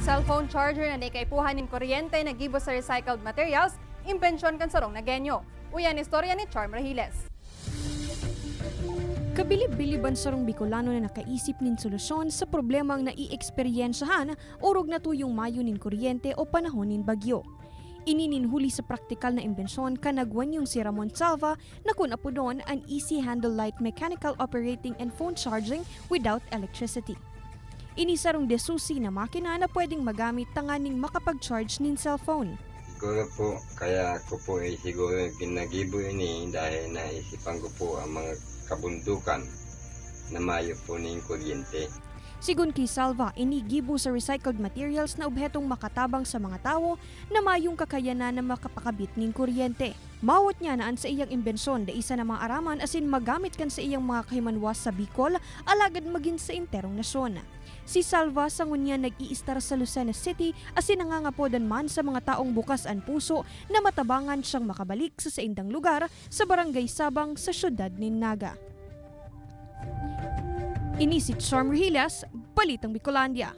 Cellphone charger na kaipuhan nin kuryente na gibo sa recycled materials, imbensyon kan sarong na genyo. Uyan istorya ni Charm Rahiles. Kabilib-biliban sarong Bicolano na nakaisip nin solusyon sa problemang naieksperiensyahan orog na tuyong mayo nin kuryente o panahon nin bagyo. Ini nin huli sa praktikal na imbensyon kanagwan yung si Ramon Salva na kun apodon an Easy Handle Light Mechanical Operating and Phone Charging without Electricity. Ini sarong desusi na makina na pwedeng magamit tanganing makapag-charge nin cellphone. Siguro po, kaya ako po ay siguro ginagibo ini dahil naisipan ko po ang mga kabundukan na mayo po ning kuryente. Sigun kay Salva, inigibo sa recycled materials na obhetong makatabang sa mga tawo na mayong kakayanan na makapakabit ning kuryente. Mawot niya na an sa iyang imbensyon da isa na mga araman asin magamit kan sa iyang mga kahimanwas sa Bicol, alagad magin sa enterong nasyon. Si Salva sa ngunya nag-iistar sa Lucena City asin nangangapodan man sa mga taong bukas ang puso na matabangan siyang makabalik sa saindang lugar sa Barangay Sabang sa siyudad ni Naga. Ini si Charm Rihilas, Balitang Bicolandia.